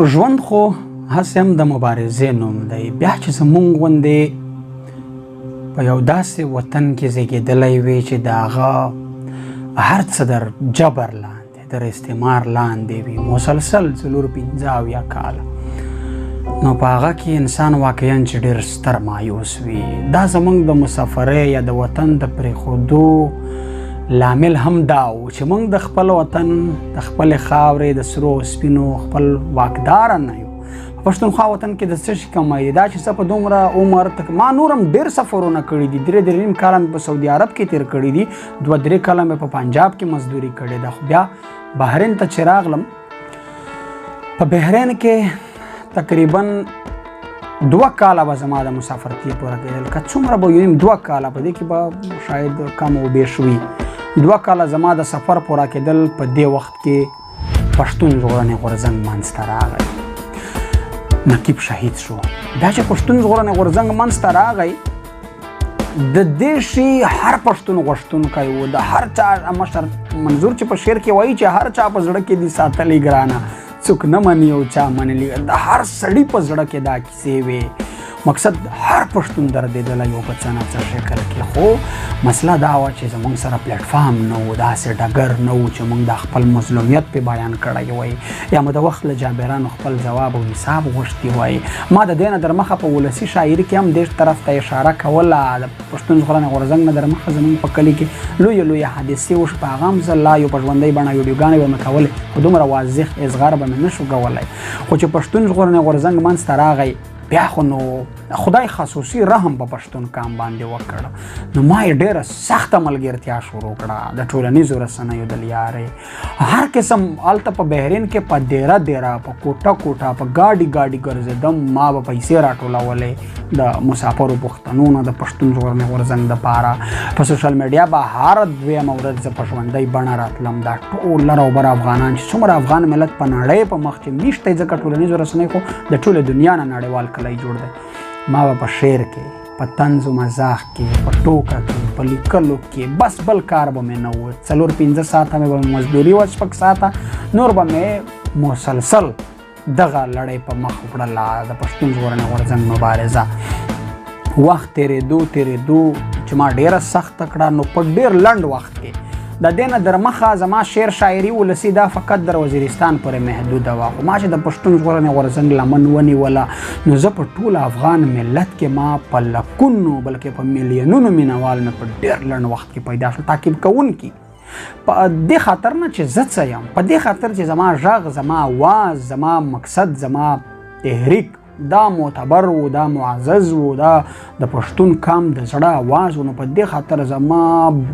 ژوند خو هسې هم د مبارزې نوم دی. بیا چې زمونږ غوندې په یو داسې وطن کې زیږېدلی وي چې د هغه هر څه در جبر لاندې، در استعمار لاندې وي، مسلسل 74 کاله، نو په هغه کې انسان واقعا چې ډېر ستر مایوس وي. دا زمونږ د مسافرۍ یا د وطن د پرېښودو لامل هم دا و چې موږ د خپل وطن، د خپلې خاورې، د سرو او سپینو خپل واکدار نه یو. په پښتونخوا وطن کې د څه شي کمی دی؟ دا چې څه په دومره عمر ما نور هم ډېر سفرونه کړي دي. 3-3.5 کاله مې په سعودي عرب کې تېر کړي دي، 2-3 کاله مې په پنجاب کې مزدوري کړې ده. خو بیا بحرین ته چې راغلم، په بحرین کې تقریبا 2 کاله به زما د مسافرتي پوره کېدل، که څومره به یو 2 کاله، په دې کې به شاید کم او بیش وي. 2 کاله زما د سفر پوره کېدل. په دې وخت کې پښتون ژغورنې غورځنګ منځته راغی، نقیب شهید شو. دا چې پښتون ژغورنې غورځنګ منځته راغی، د دې شي هر پښتون غوښتونکی و، د هر چا مشر منظور چې په شعر کې وایي چې هر چا په زړه کې دي ساتلې ګرانه، څوک نه مني او چا منلي. د هر سړي په زړه کې دا کیسې وې. مقصد هر پښتون دردېدلی یو په څه نه څه شکل کې. خو مسله دا وه چې زمونږ سره پلیټفارم نه و، داسې ډګر نه و چې مونږ د خپل مظلومیت پې بیان کړی وای، یا مو د وخت له جابرانو خپل ځواب او حساب غوښتي وای. ما د دې نه در مخه په ولسي شاعري کې هم دې طرف ته اشاره کوله. د پښتون ژغورنې غورځنګ نه در مخه زمونږ په کلي کې لویې لویې حادثې وشو، په هغه هم زه لا یو په ژوندۍ بڼه ویډیوګانې به مې کولې، خو دومره واضح اظهار به مې نه شو کولی. خو چې پښتون ژغورنې غورځنګ منځته راغی، بیا خو نو خدای خصوصي رحم په پښتون کام باندې وکړ. نو ما یې ډېره سخته ملګرتیا شروع کړه د ټولنیزو رسنیو د لیارې، هر قسم. هلته په بحرین کې په دیره دیره، په کوټه کوټه، په ګاډي ګاډي ګرځېدم. ما به پیسې راټولولې د مسافرو پښتنو نه د پښتون ژغورنې غورځنګ دپاره. په سوشل میډیا به هره دویمه ورځ زه په ژوندۍ بڼه راتلم. دا ټول لر او بر افغانان چې څومره افغان ملت په نړۍ په مخ چې میشت دی، ځکه ټولنیزو رسنیو خو د ټولې دنیا نه نړیوال کلی جوړ دی. ما به په شعر کې، په طنز و مزاح کې، په ټوکه کې، په لیکلو کې، بس بل کار به مې نه و. 4-5 ساعته مې به مزدوري وه، 6 ساعته نور به مې مسلسل دغه لړۍ په مخ وړله، د پښتون ژغورنې غورځنګ مبارزه. وخت تېرېدو تېرېدو چې ما ډېره سخته کړه، نو په ډېر لنډ وخت کې د دې نه در مخه زما شعر شاعري ولسي دا فقط در وزیرستان پورې محدوده وه. خو ما چې د پښتون ژغورنې غورځنګ لمن ونیوله، نو زه په ټول افغان ملت کې ما په لکونو بلکې په میلیونونو مینوال مې په ډېر لنډ وخت کې پیدا شول، تعقیب کوونکي. په دې خاطر نه چې زه څه یم، په دې خاطر چې زما غږ، زما اواز، زما مقصد، زما تحریک دا معتبر و، دا معزز و، دا د پښتون کام د زړه اواز و. نو په دې خاطر زما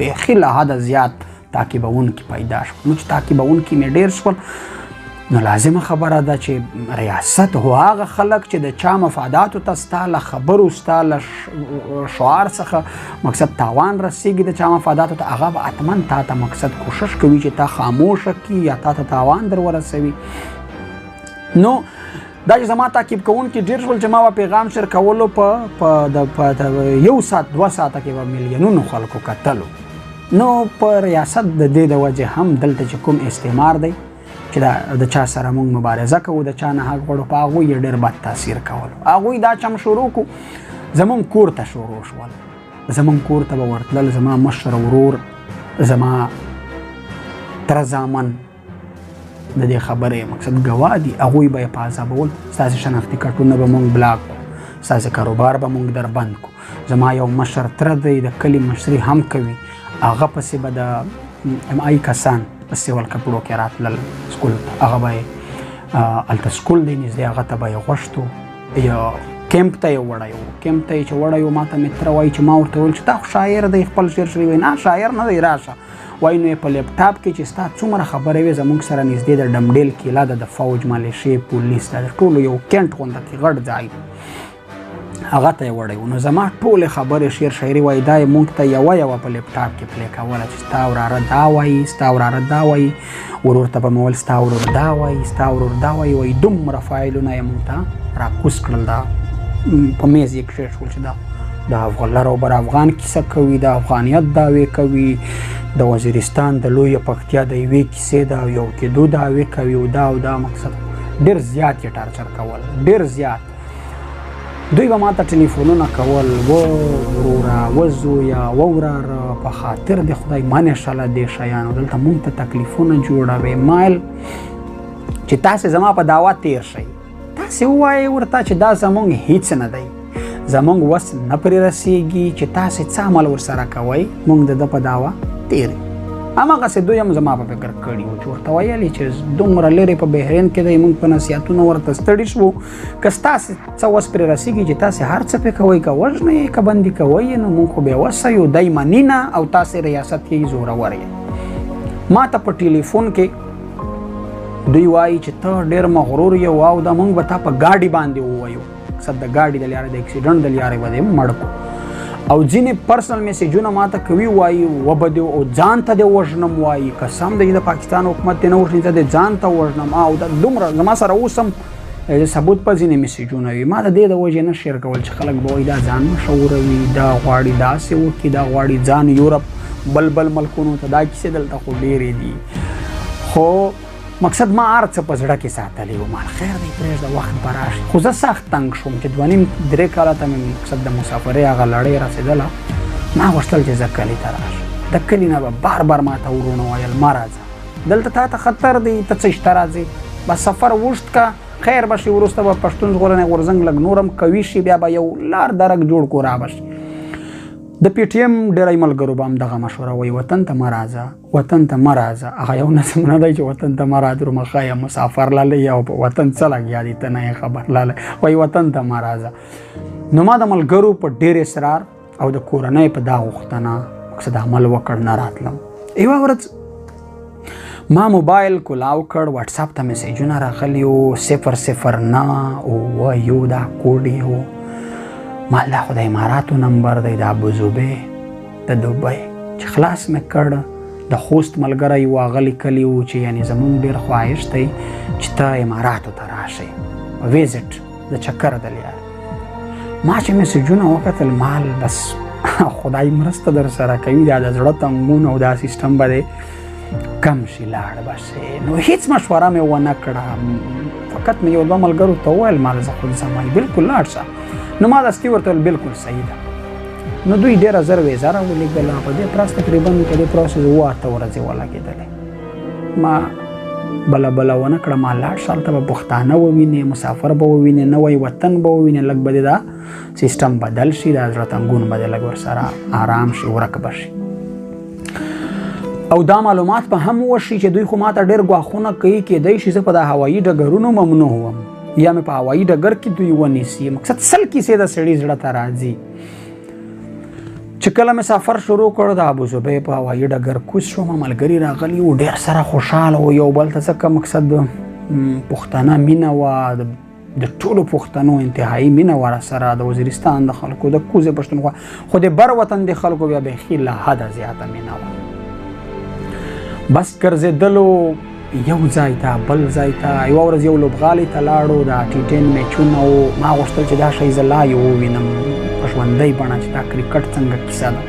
بیخي له حده زیات تعقیبوونکي پیدا شول. نو چې تعقیبوونکي مې ډېر شول، نو لازمه خبره ده چې ریاست هو هغه خلک چې د چا مفاداتو ته ستا له خبرو، ستا له شعار څخه مقصد تاوان رسېږي، د چا مفاداتو ته، هغه به حتما تا ته مقصد کوشش کوي چې تا خاموشه کړي یا تا ته تاوان در ورسوي. نو دا چې زما تعقیب کوونکي ډېر شول، چې ما به پیغام شیر کولو په 1 ساعت 2 ساعته کې به میلیونونو خلکو کتلو. نو په ریاست د دې د وجې هم دلته چې کوم استعمار دی چې د چا سره موږ مبارزه کوو، د چا نه حق غواړو، په هغوی یې ډېر بد تاثیر کولو. هغوی دا چم شروع کو، زمونږ کور ته شروع شول. زمونږ کور ته به ورتلل، زما مشر ورور، زما تره زامن د دې خبرې مقصد ګواه دي. هغوی به یې په عذابول، ستاسې شناختي کارتونه به مونږ بلاک کړو، ستاسې کاروبار به مونږ در بند کړو. زما یو مشر تره دی، د کلي مشري هم کوي، هغه پسې به د ام آی کسان په سیول کپړو کې راتلل سکول ته. هغه به یې هلته سکول دی نږدې، هغه ته به یې غوښتو، یو کیمپ ته یې وړی و. کیمپ ته یې چې وړی و، ما ته مې تره وایي چې ما ورته ویل چې تا خو شاعر دی، خپل شعر شوی. وایي نه شاعر نه دی، راشه. وایي نو یې په لپټاپ کې چې ستا څومره خبرې وې، زموږ سره نږدې د ډمډیل کیله ده، د فوج ملیشې پولیس ده، د ټولو یو کینټ غونډه کې غټ ځای دی، هغه ته یې وړی و. نو زما ټولې خبرې شعر شاعري وایي دا یې مونږ ته یوه یوه په لپټاپ کې پلې کوله چې ستا وراره دا وایي، ستا وراره دا وایي، ورور ته به مې ویل ستا ورور دا وایي، ستا ورور دا وایي. وایي دومره فایلونه یې مونږ ته راکوز کړل، دا په میز یې کښېښول چې دا د افغان لر او بر افغان کیسه کوي، د افغانیت دعوې کوي، د وزیرستان د لویې پکتیا د یوې کیسې د یو کېدو دعوې کوي، او دا او دا مقصد ډېر زیات یې ټارچر کول، ډېر زیات. دوی به ماته ټلیفونونه کول، و وروره، و زویه، و وراره، په خاطر د خدای منې شه له دې شیانو، دلته مونږ ته تکلیفونه جوړوې. مایل چې تاسې زما په دعوه تیر شئ، تاسې ووایئ ورته چې دا زمونږ هیڅ نه دی، زمونږ وس نه پرې رسیږي، چې تاسې څه عمل ورسره کوئ، مونږ د ده په دعوه تیر. هماغسې دوی هم زما په فکر کړي وو چې ورته ویل یې چې دومره لرې په بحرین کې دی، موږ په نصیحتونو ورته ستړي شوو، که ستاسې څه وس پرې رسېږي چې تاسې هر څه پرې کوئ، که وژنئ یې که بندي کوئ یې، نو موږ خو بې وسه یو، دی مني نه او تاسې ریاست یې زورور یې. ما ته په ټلیفون کې دوی وایي چې ته ډېر مغرور یې او دا موږ به تا په ګاډي باندې ووایو، مقصد د ګاډي د لارې، د اکسیډنټ د لارې به دې مړ کړو. او ځینې پرسنل میسجونه ماته کوي، وایي وبه دې او ځان ته دې وژنم، وایي قسم دی د پاکستان حکومت دې نه وژني، زه دې ځان ته وژنم. او دا دومره زما سره اوس هم ثبوت په ځینې میسجونه وي. ما د دې د وجې نه شیر کول چې خلک به وایي دا ځان مشهوروي، دا غواړي داسې وکړي، دا غواړي ځان یورپ بل بل ملکونو ته، دا کیسې دلته خو ډېرې دي. خو مقصد ما هر څه په زړه کې ساتلی و، مال خیر دی پرېږده وخت به راشي. خو زه سخت تنګ شوم چې 2.5-3 کاله ته مې مقصد د مسافرۍ هغه لړۍ رسېدله، ما غوښتل چې زه کلي ته راشم. د کلي نه به بار بار ما ته وروڼو ویل مه راځه، دلته تا ته خطر دی، ته څه شته راځې، بس سفر اوږد که خیر به شي، وروسته به پښتون ژغورنې غورځنګ لږ نور هم قوي شي، بیا به یو لار درک جوړ کړو را به شي. د پي ټي ایم ډېری ملګرو به هم دغه مشوره وایي، وطن ته مه راځه، وطن ته مه راځه. هغه یو نظم نه دی چې وطن ته مه راځه، مخه یې مسافر لالی او په وطن څه لګیا دي ته نه یې خبر لالی، وایي وطن ته مه راځه. نو ما د ملګرو په ډېر اصرار او د کورنۍ په دا غوښتنه مقصد عمل وکړ، نه راتلم. یوه ورځ ما موبایل کولاو کړ، واتساپ ته میسجونه راغلي وو، 009 7 دا کوډ یې و. مال دا خو د اماراتو نمبر دی، د ابوظبي د دوبۍ. چې خلاص مې کړ، د خوست ملګری و، هغه لیکلي و چې یعنې زمونږ ډېر خواهش دی چې ته اماراتو ته راشې په ویزټ د چکر د لارې. ما چې میسجونه وکتل، مال بس خدای مرسته در سره کوي، دا د زړه تنګون او دا سیستم به دی کم شي، لاړ به شي. نو هیڅ مشوره مې ونه کړه، فقط مې یو دوه ملګرو ته وویل مال زه خو ځم، وایي بلکل لاړ شه. نو ما دستي ورته وویل بلکل صحیح ده. نو دوی ډېره زر ویزه راولېږله، په دې پراس تقریبا په دې پروسس 7-8 ورځې ولګېدلې. ما بله بله ونه کړه، ما لاړ شه، هلته به پښتانه ووینې، مسافر به ووینې، نوی وطن به ووینې، لږ به دې دا سیستم بدل شي، دا زړه تنګون به دې لږ ورسره آرام شي، ورک به شي. او دا معلومات به هم وشي چې دوی خو ماته ډېر ګواښونه کوي، کېدای شي زه په دا هوایي ډګرونو ممنوع وم، یا مې په هوایي ډګر کې دوی ونیسي. مقصد 100 کیسې د سړي زړه ته راځي. چې کله مې سفر شروع کړ، د ابوظبۍ په هوایي ډګر کوز شوم، ملګري راغلي وو، ډېر سره خوشحاله وو یو بل ته، ځکه مقصد پښتانه مینه وه، د ټولو پښتنو انتهایی مینه وه راسره، د وزیرستان د خلکو، د کوزې پښتونخوا، خو د بر وطن د خلکو بیا بیخي له حده زیاته مینه وه. بس ګرځېدلو یو ځای ته بل ځای ته. یوه ورځ یو لوبغالي ته لاړو، دا ټي 10 میچونه وو. ما غوښتل چې دا شی زه لا یې ووینم په ژوندۍ بڼه چې دا کرکټ څنګه کیسه ده.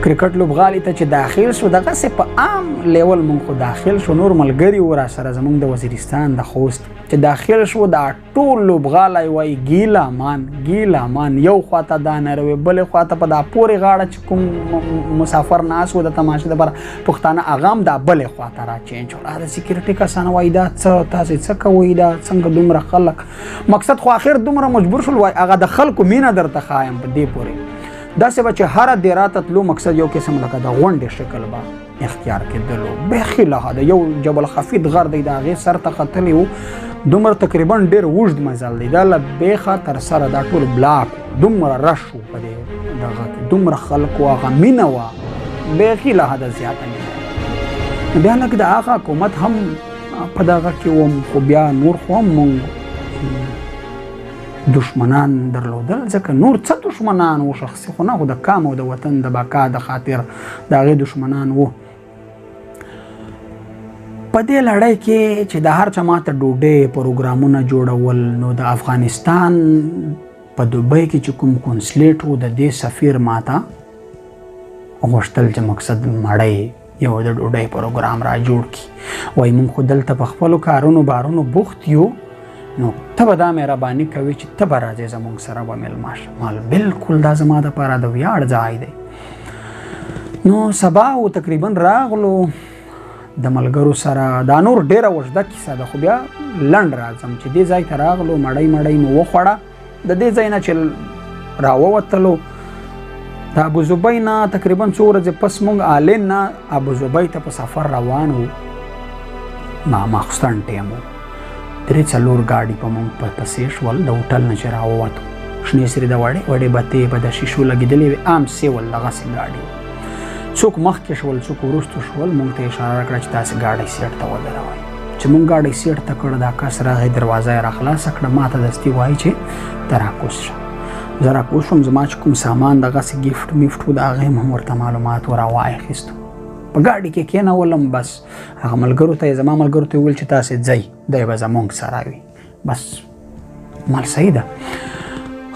کرکټ لوبغالي ته چې داخل شو، دغسې په عام لیول مونږ خو داخل شو، نور ملګري وو راسره زمونږ د وزیرستان د خوست. چې داخل شو، دا ټول لوبغالی وایي ګیله مان ګیله مان، یو خواته دا نروي، بلې خواته په دا پورې غاړه چې کوم مسافر ناست و د تماشې دپاره پښتانه، هغه هم دا بلې خواته را چینج شول. د سکیورټي کسان وایي دا څه تاسې څه کوئ، دا څنګه دومره خلک، مقصد خو اخر دومره مجبور شول، وایي هغه د خلکو مینه درته ښایم په دې پورې. داسې به چې هره دیرا ته تلو، مقصد یو قسم لکه د غونډې شکل به اختیار کېدلو، بیخي له حده. یو جبل خفید غر دی، د هغې سر ته ختلی و، دومره تقریبا ډېر اوږد مزل دی، دا له بیخه تر سره دا ټول بلاک دومره رش و په دې دغه کې، دومره خلکو هغه مینه وه، بیخي له حده زیاته مینه وه. بیا لږ د هغه حکومت هم په دغه کې وم، خو بیا نور خو هم مونږ دشمنان درلودل، ځکه نور څه دشمنان وو، شخصي خو نه، خو د کام او د وطن د بقا د خاطر د هغې دشمنان وو. په دې لړۍ کې چې د هر چا ماته ډوډۍ پروګرامونه جوړول، نو د افغانستان په دوبۍ کې چې کوم کنسلیټ و، د دې سفیر ماته غوښتل چې مقصد مړی یو د ډوډۍ پروګرام را جوړ کړي. وایي مونږ خو دلته په خپلو کارونو بارونو بوخت یو، نو ته به دا مهرباني کوي چې ته به راځې زمونږ سره به مېلمه شه. مال بالکل دا زما دپاره د ویاړ ځای دی. نو سبا و تقریبا راغلو د ملګرو سره. دا نور ډېره اوږده کیسه ده، خو بیا لنډ راځم چې دې ځای ته راغلو، مړۍ مړۍ مو وخوړه. د دې ځای نه چې راووتلو د ابوظبۍ نه تقریبا څو ورځې پس مونږ آلین نه ابوظبۍ ته په سفر روان وو. ما ماخوستن ټایم و، 3-4 ګاډي په مونږ پسې شول. د هوټل نه چې راووتو شنې سرې د وړې وړې بتې به د شیشو لګېدلې وې، عام سیول دغسې ګاډي وو. څوک مخکې شول څوک وروسته شول. مونږ ته اشاره راکړه چې تاسې ګاډی سیټ ته ودروئ. چې مونږ ګاډی سیټ ته کړ، دا کس راغی دروازه یې راخلاصه کړه، ما ته دستي وایي چې ته راکوز شه. زه راکوز شوم، زما چې کوم سامان دغسې ګفټ میفټ و د هغې هم ورته معلومات وراواخیستو. په ګاډي کې کېنولم، بس هغه ملګرو ته یې زما ملګرو ته یې وویل چې تاسې ځئ، دی به زمونږ سره وي. بس مال صحیح ده.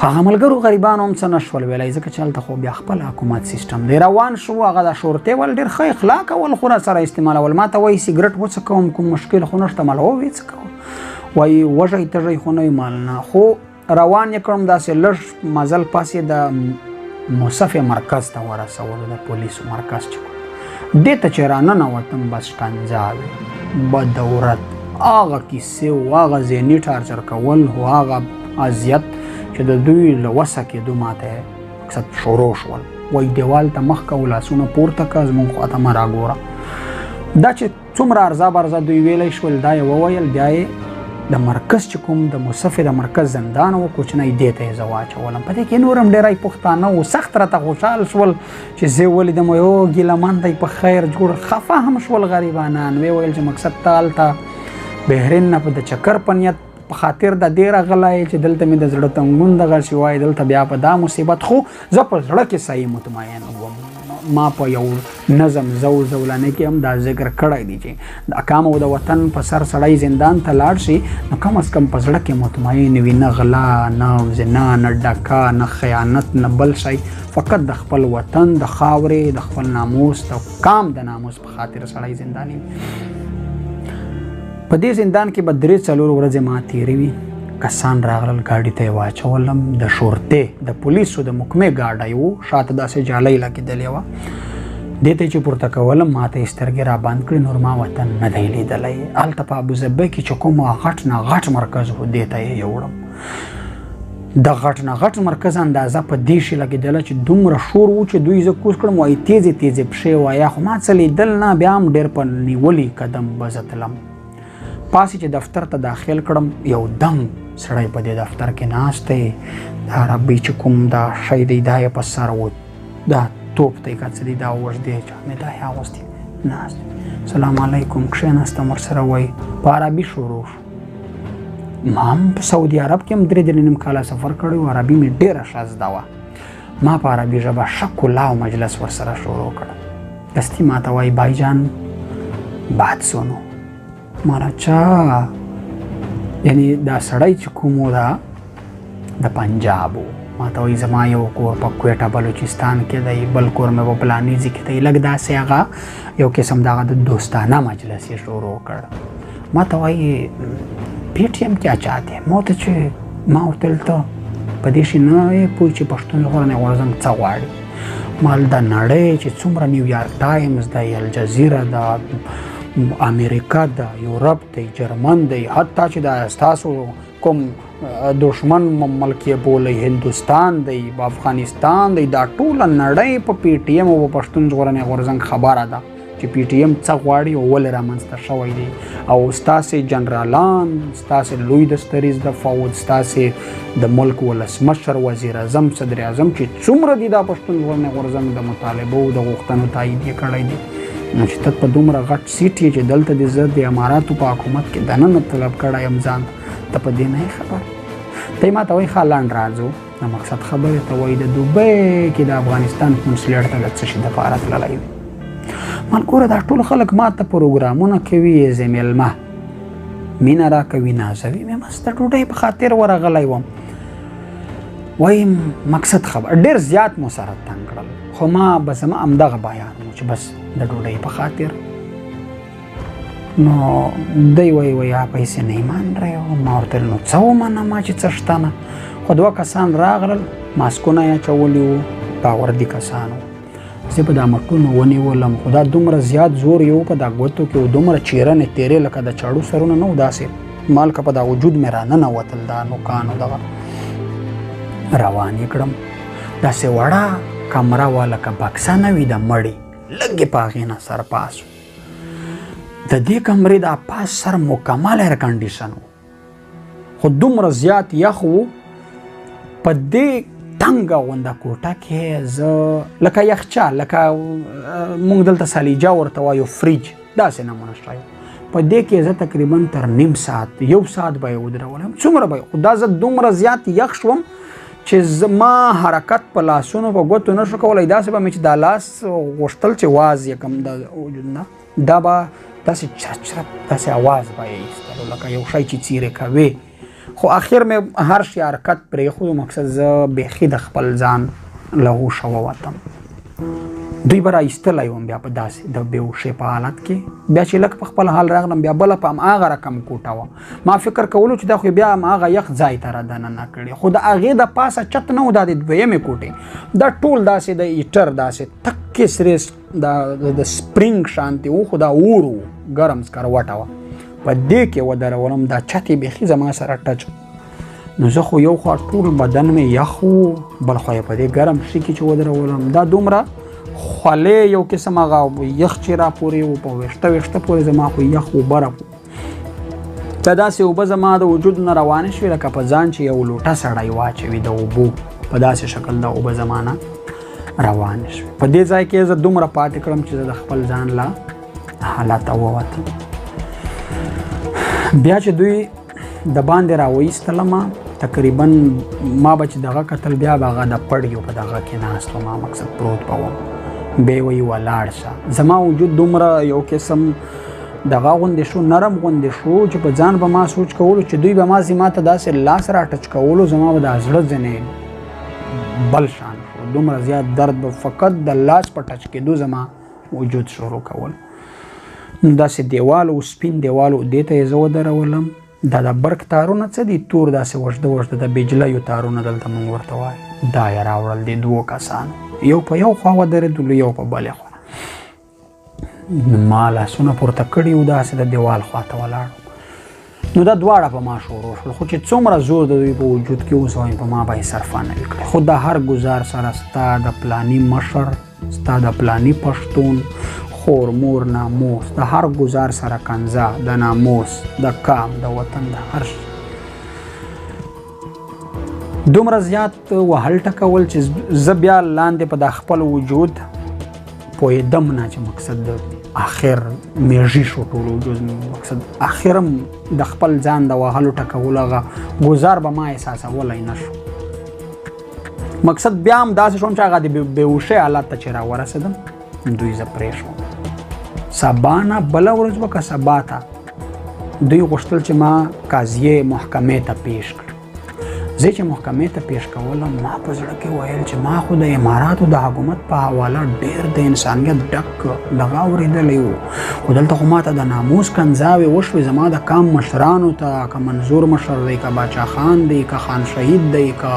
هغه ملګرو غریبانو هم څه نه شول ویلی، ځکه چې هلته خو بیا خپل حکومت سیستم دی. روان شو. هغه د شورتې ول ډېر ښه اخلاق ول خو راسره استعمالول. ما ته وایي سګرټ وڅکوم کوم مشکل خو نشته. مال هو ویې څکوه. وایي وږی تږی خو نه وي. مال نه. خو روان یې کړم، داسې لږ مزل پس یې د مصفې مرکز ته ورسولو، د پولیسو مرکز چې کوم دې ته چې راننوتم بس شکنجه وې، بدورت، هغه کیسې و، هغه ذهني ټارچر کول و، هغه اذیت چې د دوی له وسه کېدو ماته مقصد شروع شول. وایي دیوال ته مخ کوه، لاسونه پورته کړه، زموږ خواته مه راګوره. دا چې څومره ارزا برزا دوی ویلی شول دا یې وویل. بیا یې د مرکز چې کوم د مصفې د مرکز زندان و کوچنی، دې ته یې زه واچولم. په دې کې نور هم ډېری پښتانه وو، سخت راته خوشحال شول چې زه یې ولیدم. وایي او ګیله من دی په خیر جوړ. خفه هم شول غریبانان. ویې ویل چې مقصد ته هلته بحرین نه په د چکر په نیت په خاطر د دې راغلی چې دلته مې د زړه تنګون دغسې وای، دلته بیا په دا مصیبت. خو زه په زړه کې صحیح مطمئن وم. ما په یو نظم زو زولانه کې هم دا ذکر کړی دی چې د اکام او د وطن په سر سړی زندان ته لاړ شي نو کم از کم په زړه کې مطمئن وي، نه غلا، نه زنا، نه ډکه، نه خیانت، نه بل شی، فقط د خپل وطن د خاورې د خپل ناموس د کام د ناموس په خاطر سړی زنداني وي. په دې زندان کې به 3-4 ورځې ما تېرې وي. کسان راغلل، ګاډي ته یې واچولم. د شورتې د پولیسو د مکمې ګاډی و، شاته داسې جالۍ لګېدلې وه. دې ته چې پورته کولم ما ته یې سترګې را بند کړې، نور ما وطن نه دی لیدلی. هلته په ابوظبۍ کې چې کوم غټ نه غټ مرکز و دې ته یې یوړم. د غټ نه غټ مرکز اندازه په دې شي لګېدله چې دومره شور و چې دوی زه کوز کړم، وایي تیزې تیزې پښې وایه، خو ما څه لیدل نه، بیا هم ډېر په نیولي قدم به زه تلم. پاسې چې دفتر ته داخل کړم، یو دم سړی په دې دفتر کې ناست دی، دا ربي چې کوم دا شی دی دا یې په سر و، دا توپ دی که څه دی، دا اوږدې جامې دا یې اغوستې، ناست دی. سلام علیکم، کښېناستم ورسره. وایي په عربي شروع شو. ما هم په سعودي عرب کې هم 3.5 کاله سفر کړی و، عربي مې ډېره ښه زده وه. ما په عربي ژبه ښه کلا او مجلس ورسره شروع کړ. دستي ما ته وایي بای جان باد سونو. مالا چا یعنی دا سړی چې کوم و دا د پنجاب و. ما ته وایي زما یو کور په کویټه بلوچستان کې دی، بل کور مې په فلاني ځای کې دی. لږ داسې هغه یو قسم دغه د دوستانه مجلس یې شروع کړ. ما ته وایي پی ټي ایم کیا چاته؟ ما ته چې ما ورته ویل ته په دې شي نه یې پوه چې پښتون ژغورنې غورځنګ څه غواړي. مال د نړۍ چې څومره نیویارک ټایمز دی، الجزیره ده، امریکا ده، یورپ دی، جرمن دی، حتی چې دا ستاسو کوم دشمن ملک یې بولئ هندوستان دی، افغانستان دی، دا ټوله نړۍ په پی ټي ایم او په پښتون ژغورنې غورځنګ خبره ده چې پی ټي ایم څه غواړي او ولې رامنځته شوی دی. او ستاسې جنرالان، ستاسې لوی دستریز د فوج، ستاسې د ملک ولسمشر، وزیر اعظم، صدر اعظم چې څومره دي دا پښتون ژغورنې غورځنګ د مطالبو د غوښتنو تایید یې کړی دی. نو چې ته په دومره غټ سیټ یې چې دلته دې زه د اماراتو په حکومت کې دننه طلب کړی یم ځان ته، په دې نه یې خبر. ته یې ما ته وایي ښه لنډ راځو د مقصد خبرې ته. وایي د دوبۍ کې د افغانستان کونسلیټ ته د څه شي دپاره تللی وي. مال ګوره دا ټول خلک ما ته پروګرامونه کوي، زه مېلمه مینه راکوي، نازوي مې، بس د ډوډۍ په خاطر ورغلی وم. وایي مقصد خبر ډېر زیات مو سره تنګ کړل. خو ما بس زما همدغه بیان و چې بس د ډوډۍ په خاطر. نو دی وایي وایي پیسې نه ایمان رہے. ما ورته ویل نو څه ومنم چې څه شته نه. خو دوه کسان راغلل، ماسکونه یې اچولي وو، باوردي کسان وو. زه په دا مټونو ونیولم، خو دا دومره زیات زور یې و په دا ګوتو کې و، دومره چیرنې تېرې لکه د چاړو سرونه نه و، داسې مالکه په دا وجود مې راننوتل، دا نوکانو دغه روان یې کړم. داسې وړه کمره وه لکه بکسه نه وي د مړي، لږ یې په هغې نه سر پاس و. د دې کمرې دا پاس سر مکمل air condition و، خو دومره زیات یخ و. په دې تنګه غونده کوټه کې زه لکه یخچال، لکه موږ دلته سلیجه ورته وایو، فریج، داسې نمونه شی. په دې کې زه تقریبا تر نیم ساعت یو ساعت به یې ودرولم، څومره به یې، خو دا زه دومره زیات یخ شوم چې زما حرکت په لاسونو په ګوتو نه شو کولی. داسې به مې چې دا لاس غوښتل چې واز یې کړم د وجود نه، دا به داسې چرپ چرپ داسې اواز به یې ایستلو لکه یو شی چې څیرې کوې. خو اخر مې هر شي حرکت پرېښود، مقصد زه بیخي د خپل ځان له هوښه ووتم. دوی به را ایستلی وم بیا په داسې د بېهوښۍ په حالت کې. بیا چې لږ په خپل حال راغلم، بیا بله په هماغه رقم کوټه وه. ما فکر کولو چې دا خو بیا هماغه یخ ځای ته را دننه کړي، خو د هغې د پاسه چت نه و، دا د دویمې کوټې دا ټول داسې د heater داسې تکې سرې د سپرینګ شانتې و، خو دا اور و، ګرم سکروټه وه. په دې کې ودرولم، دا چت یې بیخي زما سره touch. نو زه خو یو خوا ټول بدن مې یخ و، بل خوا یې په دې ګرم شي کې چې ودرولم، دا دومره خولې یو قسم هغه یخ چې را پورې و، په ویښته ویښته پورې زما خو یخ اوبه را دا داسې اوبه زما د وجود نه روانې شوې لکه په ځان چې یو لوټه سړی واچوي د اوبو، په داسې شکل د اوبه زما نه روانې شوې. په دې ځای کې زه دومره پاتې کړم چې زه د خپل ځان له حالته ووتم. بیا چې دوی د باندې راوایستلم، تقریبا ما به چې دغه کتل، بیا به هغه د پړیو په دغه کې ناست وم، مقصد پروت به وم. بیا وایي ولاړ شه. زما وجود دومره یو قسم دغه غوندې شو، نرم غوندې شو چې په ځان به ما سوچ کولو چې دوی به ما زما ته داسې لاس را touch کولو، زما به د زړه ځنې بل شان شو. دومره زیات درد به فقط د لاس په touch کېدو زما وجود شروع کول. نو داسې دیوال و، سپین دیوال و، دې ته یې زه ودرولم. دا د برق تارونه څه دي، تور داسې وږده وږده د بجلیو تارونه دلته موږ ورته وایو، دا یې راوړل دې دوو کسانو، یو په یو خوا ودرېدلو، یو په بلې خوا. ما لاسونه پورته کړي وو، داسې د دیوال خوا ته ولاړ. نو دا دواړه په ما شروع شول، خو چې څومره زور د دوی په وجود کې اوس وایم په ما به یې صرفه نه وي کړې. خو د هر ګزار سره ستا د پلاني مشر، ستا د پلاني پښتون خور مور ناموس، د هر ګزار سره کنځه د ناموس، د کام، د وطن، د هر شي دومره زیات وهل ټکول چې زه بیا لاندې په د خپل وجود پوهېدم نه چې مقصد آخر میږي شو ټول وجود، مقصد آخرم د خپل ځان د وهلو ټکولو هغه ګزار به ما احساسولی نه شو. مقصد بیا هم داسې شوم چې هغه د بېهوښۍ حالت ته چې راورسېدم، دوی زه پرېښوم. سبا نه بله ورځ وه که سبا ته دوی غوښتل چې ما قاضیې محکمې ته پیش کړي. زه چې محکمې ته پیش کولم، ما په زړه کې ویل چې ما خو د اماراتو د حکومت په حواله ډېر د انسانیت ډک دغه اورېدلی و، خو دلته خو ما ته د ناموس کنځاوې وشوې. زما د کام مشرانو ته، که منظور مشر دی، که باچا خان دی، که خان شهید دی، که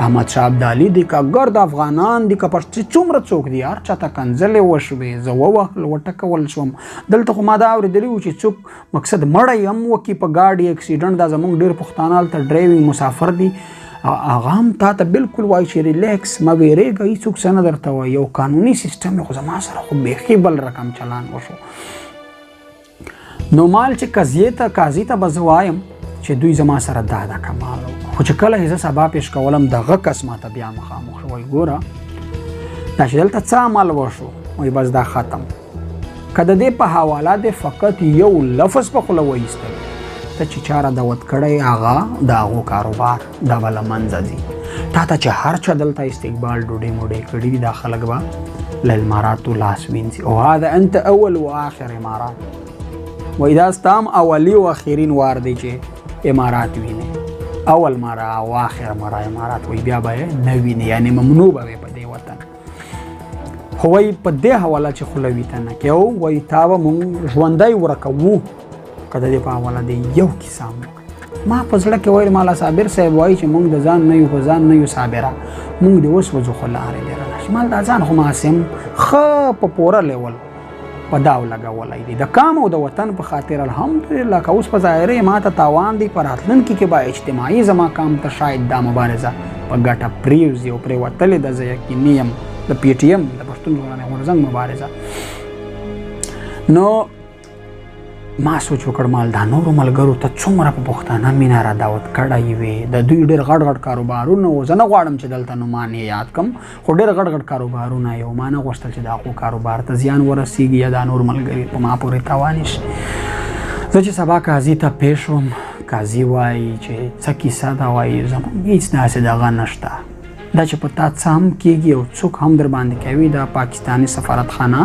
احمد شاه ابدالي دی، که ګرد افغانان دي، که پښتي څومره څوک دي، هر چا ته کنځلې وشوې، زه ووهل وټکول شوم. دلته خو ما دا اورېدلي وو چې څوک مقصد مړی هم وکړي په ګاډي accident، دا زموږ ډېر پښتانه هلته driving مسافر دي، هغه هم تا ته بالکل وایي چې relax، مه وېرېږه، هېڅوک څه نه درته وایي. یو قانوني سیستم خو زما سره خو بیخي بل رقم چلان وشو. نو مال چې قضیې ته قاضي ته به زه وایم چې دوی زما سره دا دا کمال وکړو، خو چې کله یې زه سبا پیش کولم، دغه کس ما ته بیا مخامخ شو، وایي ګوره دا چې دلته څه عمل وشو، وایي بس دا ختم، که د دې په حواله دې فقط یو لفظ په خوله وایستل، ته چې چا را دعوت کړی هغه د هغو کاروبار دا به له منځه ځي. تا ته چې هر چا دلته استقبال ډوډۍ موډۍ کړي دي، دا خلک به له اماراتو لاس وینځي، او هذا انت اول و آخر امارات، وایي دا ستا هم اولي او اخرین وار دی چې امارات وینې، اول مره او آخر مره امارات، وایي بیا به یې نه وینې، یعنې ممنوع به وي په دې وطن. خو وایي په دې حواله چې خوله وي ته نه کې، او وایي تا به مونږ ژوندی ورکوو که د دې په حواله دې یو کیسه هم وکړه. ما په زړه کې ویل مالا صابر صاحب وایي چې مونږ د ځان نه یو، په ځان نه یو صابره، مونږ دې وسوځو خو لارې دې رانه شي. مال دا ځان خو ما هسې هم ښه په پوره لیول په داو لګولی دی د کام او د وطن په خاطر. الحمدلله که اوس په ظاهرې ما ته تاوان دی، په راتلونکي کې به اجتماعي زما کام ته شاید دا مبارزه په ګټه پرېوځي او پرې وتلې ده. زه یقیني یم د پي ټي ایم د پښتون ژغورنې غورځنګ مبارزه. نو ما سوچ وکړ مال دا نورو ملګرو ته څومره په پښتانه مینه را دعوت کړی وي، د دوی ډېر غټ غټ کاروبارونه وو. زه نه غواړم چې دلته نومان یې یاد کړم، خو ډېر غټ غټ کاروبارونه یې وو. ما نه غوښتل چې د هغو کاروبار ته زیان ورسېږي یا دا نور ملګري په ما پورې تاواني شي. زه چې سبا قاضي ته پېښ شوم، قاضي وایي چې څه کیسه ده؟ وایي زموږ هېڅ داسې دغه نشته، دا چې په تا څه هم کېږي او څوک هم در باندې کوي، دا پاکستاني سفارتخانه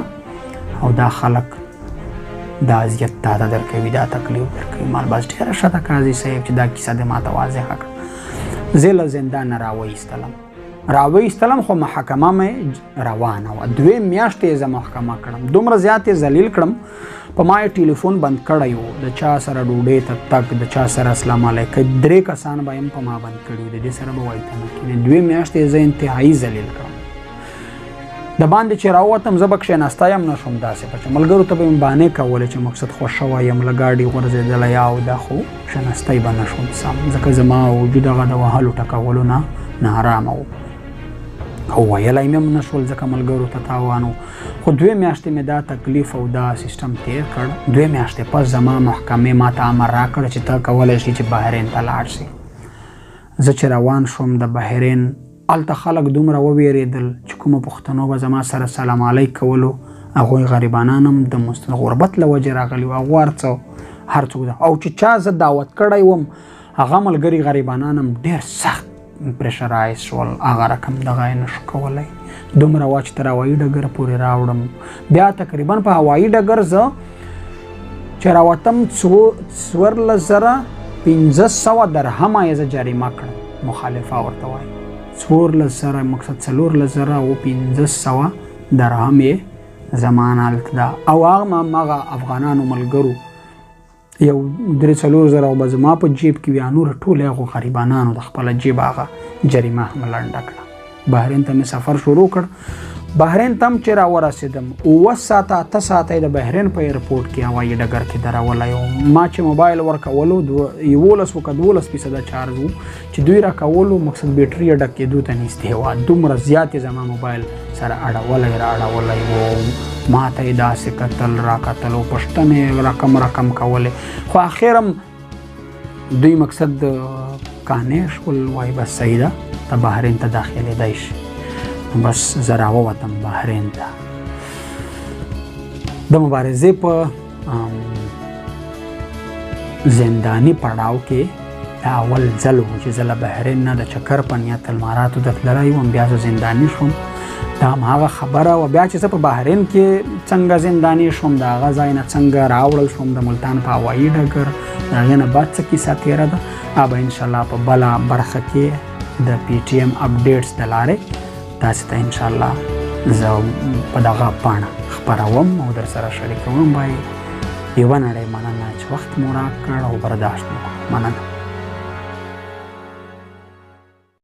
او دا خلک دا اذیت تا ته درکوي، دا تکلیف درکوي. مال بس ډېره ښه ده قاضي صاحب چې دا کیسه دې ما ته واضحه کړه. زه له زندانه راوایستلم، خو محاکمه مې روانه وه. دوې میاشتې یې زه محکمه کړم، دومره زیات یې ذلیل کړم، په ما یې ټلیفون بند کړی و، د چا سره ډوډۍ ته تګ، د چا سره اسلام علیکم، درې کسان به یې هم په ما بند کړي وو، د دې سره به وایي ته نه کښېنې. دوې میاشتې یې زه انتهایي ذلیل کړم. د باندې چې راووتم زه به کښېناستی هم نه شوم، داسې په چې ملګرو ته به مې بانې کولې چې مقصد خوښ شوی یم، له ګاډي غورځېدلی او دا، خو کښېناستی به نه شوم سم، ځکه زما وجود هغه د وهلو ټکولو نه ناارامه و او ویلی مې هم نه شول ځکه ملګرو ته تاوان و. خو دوې میاشتې مې دا تکلیف او دا سیستم تیر کړ. دوې میاشتې پس زما محکمې ما ته امر راکړ چې ته کولی شې چې بحرین ته لاړ شې. زه چې روان شوم د بحرین، هلته خلک دومره وویرېدل چې کومو پښتنو به زما سره سلام علیک کولو، هغوی غریبانان هم د غربت له وجې راغلي وو، هغو هر څه هر څوک ده. او چې چا زه دعوت کړی وم هغه ملګري غریبانان هم ډېر سخت پریشرایز شول، هغه رقم دغه یې نه شو کولی. دومره وه چې تر هوایي ډګر پورې راوړم. بیا تقریبا په هوایي ډګر زه چې راوتم 14,500 درهمه یې زه جریمه کړم، مخالفه ورته وایي. 14,000 مقصد 14,500 درهم یې زمانه هلته ده. او هغه هماغه افغانانو ملګرو یو 3-4 زره به زما په جیب کې وي، نور ټول هغو غریبانانو د خپله جیب هغه جریمه هم لنډه کړه. بحرین ته مې سفر شروع کړ. بحرین ته هم چې راورسېدم 7 ساعته 8 ساعته یې د بحرین په ایرپورټ کې هوایي ډګر کې درولی وم. ما چې موبایل ورکولو 11 و که 12% چارج و چې دوی راکولو، مقصد بیټري یې ډکېدو ته نږدې وه، دومره زیات یې زما موبایل سره اړولی را اړولی و. ما ته یې داسې کتل را کتل او پوښتنې یې رقم رقم کولې، خو اخر هم دوی مقصد قانع شول، وایي بس صحیح ده ته بحرین ته داخلېدای شي. بس زه راووتم بحرین ته. د مبارزې په زنداني پړاو کې دا اول ځل و چې زه له بحرین نه د چکر په نیت الماراتو ته تللی وم، بیا زه زنداني شوم. دا هم هغه خبره وه. بیا چې زه په بحرین کې څنګه زنداني شوم، د هغه ځای نه څنګه راوړل شوم د ملتان په هوایي ډګر، د هغې نه بعد څه کیسه تېره ده، هغه به انشاءالله په بله برخه کې د پي ټي ایم اپډیټس د لارې تاسې ته انشاءالله زه په دغه پاڼه خپروم او در سره شریکوم. به یوه نړۍ مننه چې وخت مو راکړ او برداشت مو کړ. مننه.